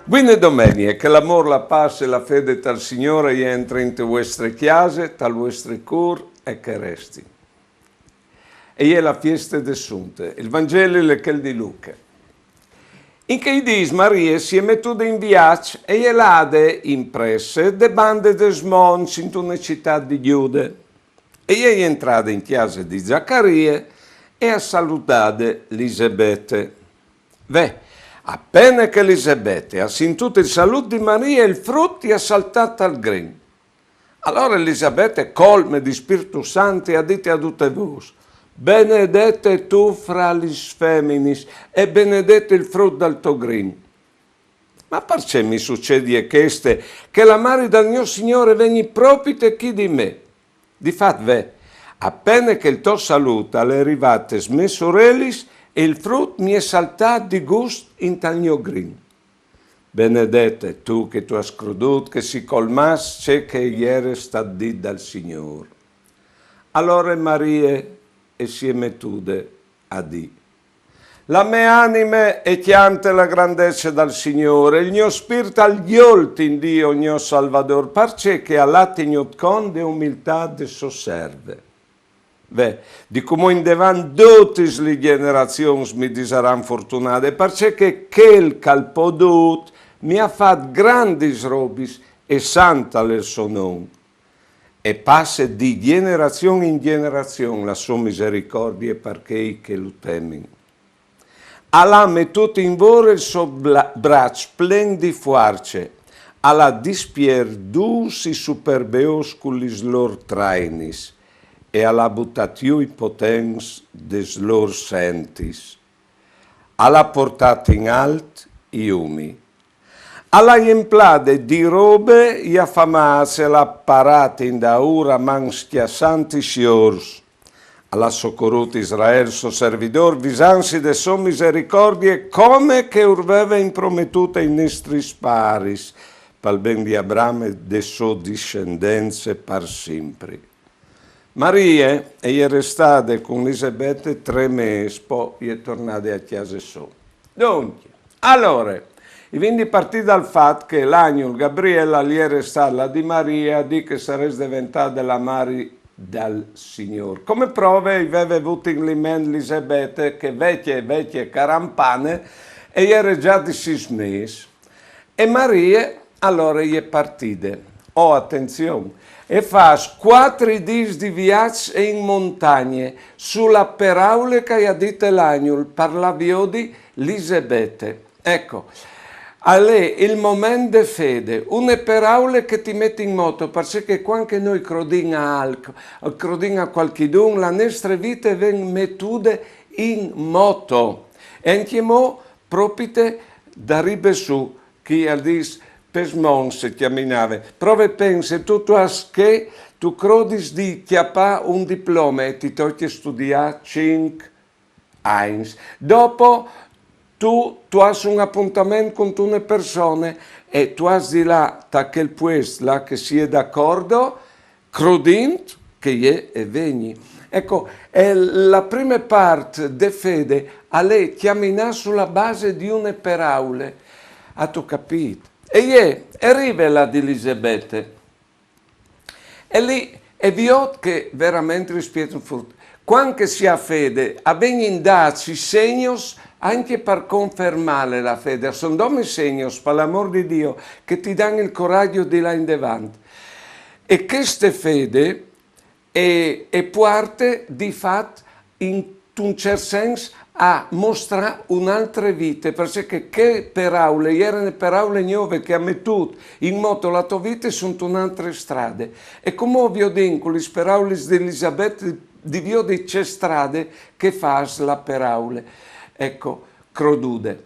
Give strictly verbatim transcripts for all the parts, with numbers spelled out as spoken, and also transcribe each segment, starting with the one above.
Buine domenie, che l'amôr, la pâs e la fede tal Signôr e jentre inte vuestre cjase, tal vuestri cûr e che e resti. E je la fieste de Sunte. Il Vangeli al è chel di Luche. In chei dîs Marie si è metude in viaç e je lade in presse de bande des monts intune citât di Gjude. E je jentrade in cjase di Zacarie e e à saludade Elisabete. Ve, a pene che Elisabete e à sintût il salût di Marie, il frut i è saltât tal grin. Alore Elisabete, colme di Spirtu Sant, e à dite a dute vôs: Benedete tu fra lis feminis, e benedet il frut dal to grin. Ma parcè mi sucedie cheste, che la mari dal gno Signôr e vegni propite chi di me? Di fat, ve, a pene che il to salût al è rivât tes mês orelis, e il frut mi è saltât di gust intal gno grin. Benedete tu che tu âs crodût che si colmàs ce che e jere stât dit dal Signôr. Alore Marie e si è metude a dî: La mê anime e cjante la grandece dal Signôr, e il gno spirt al gjolt in Diu gno Salvadôr, parcè che al à tignût cont de umiltât de sô serve. Ve, di cumò indevant dutis lis gjenerazions mi disaran fortunade, parcè che chel che al pò dut mi à fat grandis robis, e sant al è il so non. E passe di gjenerazion in gjenerazion la sô misericordie par chei che lu temin. Al à metût in vore il so bla-, braç plen di fuarce, al à dispiert dûs i superbeôs cu lis lôr trainis, e al à butât jù i potents des lôr sentis. Al à puartât in alt i umi. Al à jemplade di robe i afamâts, e al à parât indaûr a man scjassant i siôrs. Al à socorût Israel, so servidôr, visantsi de sô misericordie, come che ur veve imprometût ai nestris paris, pal ben di Abrame e de sô dissendence par simpri. Marie e je restade cun Elisabete trê mês, po e je tornade a cjase sô. Duncje, alore, i vin di partî dal fat che l'agnul Gabriel al jere stât là di Marie a dî che e sarès deventade la mari dal Signôr. Come prove i veve vût in liment Elisabete, che vecje, vecje carampane, e jere za di sîs mês. E Marie alore e je partide. Oh, atenzion, e fâs cuatri dîs di viaç e in montagne, su la peraule che i à dite l'agnul, par lâ a viodi Elisabete. Eco, al è il moment de fede, une peraule che ti met in moto, parcè che cuant che nô crodìn a alc, crodìn a cualchidun, la nestre vite e ven metude in moto. E ancjemò propite da ribe sù, chi al dîs, pes monts e cjaminave. Prove, pense, tu, tu âs che, tu crodis di cjapâ un diplome e ti tocje studiâ cinc agns. Dopo tu, tu âs un apontament cuntune persone e tu âs di lâ ta chel puest là che si è d'acordo, crodint che jê e vegni. Eco, e la prime part de fede al è cjaminâ su la base di une peraule. Âstu capît? E jê e rive là di Elisabete. E li e viôt che verementri e spiete un frut. Cuant che si à fede, a vegnin dâts i segnos ancje par confermâle la fede. A son dome i segnos, par l'amôr di Diu, che ti dan il coragjo di lâ indevant. E cheste fede e, e puarte di fat, intun ciert sens, a mostrâ une altre vite, parcè che chê peraule e jere une peraule gnove che e à metût in moto la tô vite suntune altre strade. E cumò o viodìn cu lis peraulis di Elisabete di viodi ce strade che e fâs la peraule. Eco, crodude.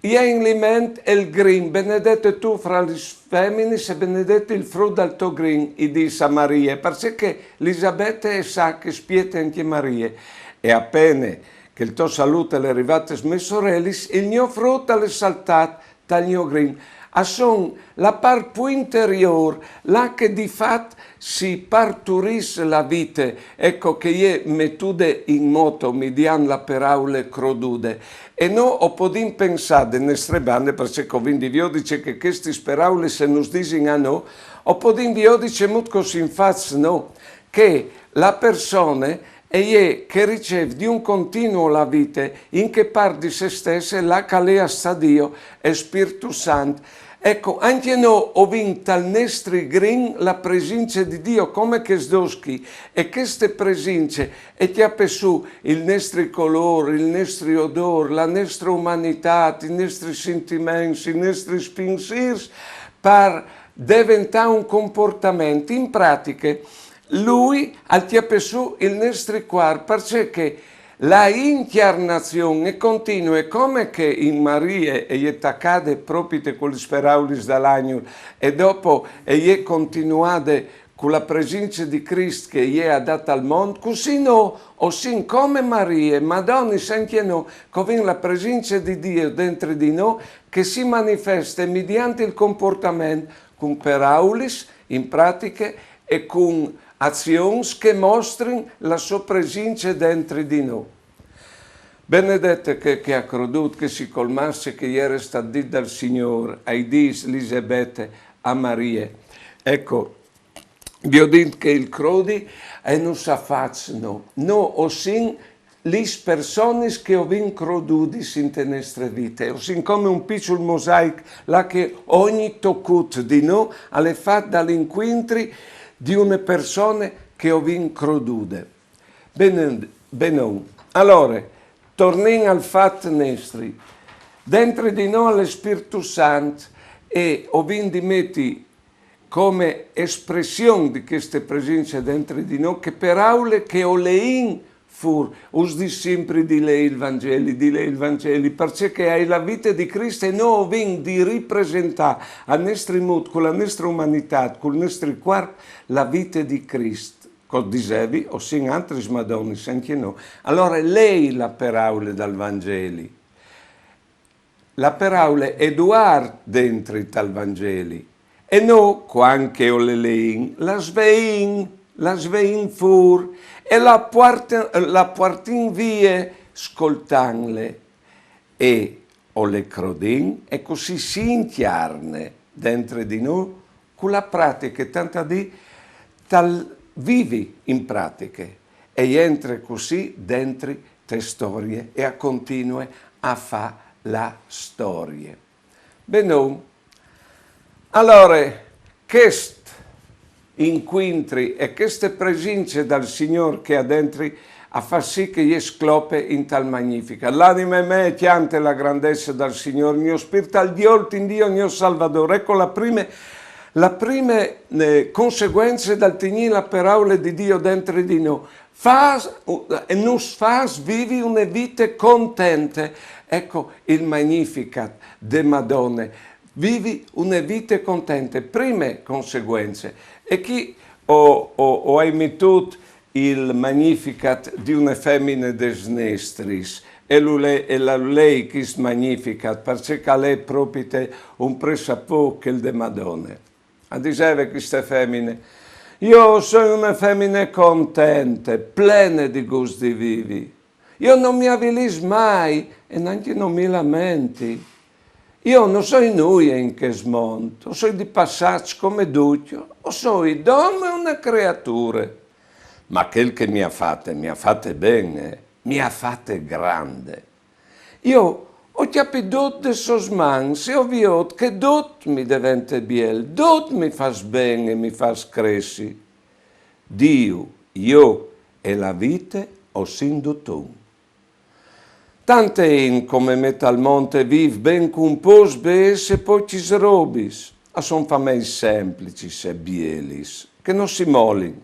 E je in liment il grin: benedete tu fra lis feminis e benedet il frut dal to grin, i dîs a Marie, parcè che Elisabete e sa che e spiete ancje Marie. E a pene che il to salût al è rivât tes mês orelis, il gno frut al è saltât tal gno grin. A son la part plui interiôr, là che di fat si parturìs la vite, eco, che e je metude in moto midiant la peraule crodude. E nô o podìn pensâ de nestre bande, parcè che o vin di viodi ce che chestis peraulis nus disin a nô, o podìn viodi cemût che o sin fats nô, che la persone e je che ricêf di un continuu la vite, in che part di se stesse là che al è a stâ Diu e Spirtu Sant. Eco, ancje nô o vin tal nestri grin la presince di Diu, come chescj dôs chi, e cheste presince e cjape sù il nestri colôr, il nestri odôr, la nestre umanitât, i nestris sintiments, i nestris pinsîrs, par deventâ un comportament. In pratiche, lui al cjape sù il nestri cuarp, parcè che la incjarnazion e continue, come che in Marie e je tacade propite cu lis peraulis dal agnul e dopo e je continuade cu la presince di Crist che e je adade al mont, cussì nô o sin come Marie, Madonis ancje nô, che o vin la presince di Diu dentri di nô, che si manifeste midiant il comportament, cun peraulis, in pratiche, e cun azions che mostrin la sô presince dentri di nô. Benedete chê che e à crodût che si colmàs ce che e jere stât dit dal Signôr, ai dîs Elisabete, a Marie. Eco, viodìn che il crodi e nus à fats nô. Nô o sin lis personis che o vin crodudis inte nestre vite. O sin come un piçul mosaic, là che ogni tocut di nô al è fat dal incuintri di une persone che o vin crodude. Benon, benon. Alore, tornìn al fat nestri. Dentri di nô al è Spirtu Sant e o vin di meti come espression di cheste presince dentri di nô chê peraule che o leìn fûr. Us dîs simpri di lei il Vangeli, di lei il Vangeli, parcè che e je la vite di Crist e nô o vin di ripresentâ a nestri mût, cu la nestre umanitât, cul nestri cuarp, la vite di Crist. Che o disevi, o sin altris Madonis ancje nô. Alore lei la peraule dal Vangeli. La peraule e duar dentri tal Vangeli. E nô, cuant che o le leìn, la sveìn, la sveìn fûr, e la puart-, la puartìn vie scoltantle. E o le crodìn, e cussì si incjarne dentri di nô, cu la pratiche, tant a dî, tal vivi in pratiche, e e jentre cussì dentri te storie e a continue a fâ la storie. Benon. Alore, chest incuintri e cheste presince dal Signôr che e à dentri a fâs sì che e sclope intal Magnificat. L'anime mê e cjante la grandece dal Signôr, gno spirt al glorie in Diu, gno Salvadôr. Eco la prime, la prime, eh, conseguence dal tignî la peraule di Diu dentri di nô. Fâs, e nus fâs vivi une vite contente. Eco il Magnificat de Madone. Vivi une vite contente. Prime conseguence. E chi o, o, o ai metût il Magnificat di une femine des nestris, e lu le-, e lu lei chest Magnificat, parcè che al è propite un pressapôc chel de Madone. A diseve cheste femine: Jo o soi une femine contente, plene di gust di vivi. Jo no mi avilìs mai e nancje no mi lamenti. Jo no soi nuie in chest mont, o soi di passaç come ducj, o soi dome une creature. Ma chel che mi à fate, mi à fate ben, eh? Mi à fate grande. Jo o cjapi dut des sôs mans e o viôt che dut mi devente biel, dut mi fâs ben e mi fâs cressi. Diu, jo e la vite o sin dutun. Tante int come me tal mont e vîf ben cun pôcs bêçs e pocjis robis, a son fameis semplicis e bielis, che no si molin.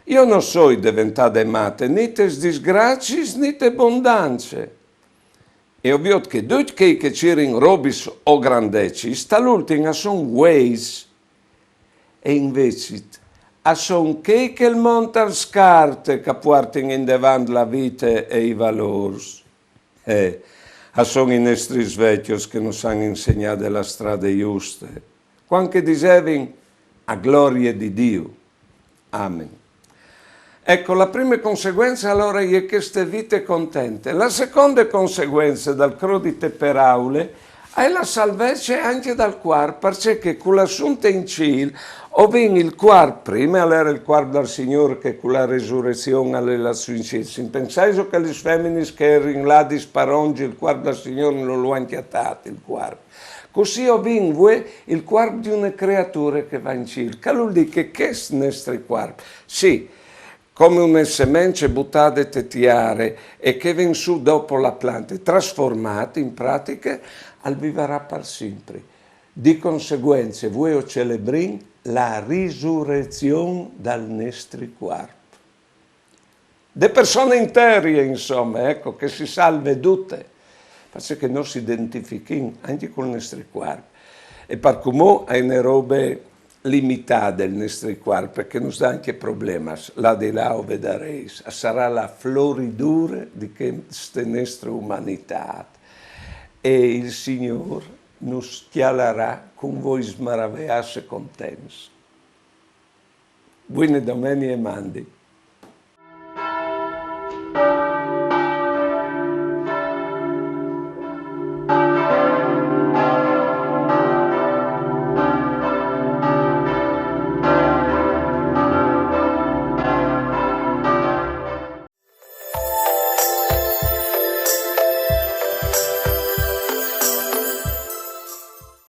Jo no soi deventade mate ni tes disgraciis ni te bondance. E o viôt che ducj chei che a cirin robis o grandecis, tal ultin a son vueis. E invezit, a son chei che il mont al scarte che a puartin indevant la vite e i valôrs. Eh, A son i nestris vecjos che nus àn insegnade la strade juste, cuant che disevin: "A glorie di Diu." Amen. Eco, la prime conseguence alore e je cheste vite contente. La seconde conseguence dal crodi te peraule e je la salvece ancje dal cuarp, parcè che cu la Assunte in cîl o vin il cuarp, prime al jere il cuarp dal Signôr che cu la resurezion al è lât sù in cîl. Si pensaiso che lis feminis che a jerin là a disparonzi il cuarp dal Signôr no lu àn cjatât il cuarp. Cussì o vin vuê il cuarp di une creature che e va in cîl. Che al vûl dî che chest nestri cuarp, sì, come une semence butade te tiere e che e ven sù dopo la plante, trasformât in pratiche, al vivarà par simpri. Di conseguence, vuê o celebrìn la resurezion dal nestri cuarp. De persone interie, insome, eco, che si salve dute. Parcè che nô si identifichìn ancje cul nestri cuarp. E par cumò e je une robe limitade il nestri cuarp, parcè che nus dà ancje problemas, là di là o vedarês, a sarà la floridure di cheste nestre umanitât. E il Signôr nus cjalarà cun voi smaraveâts e contents. Buine domenie e mandi.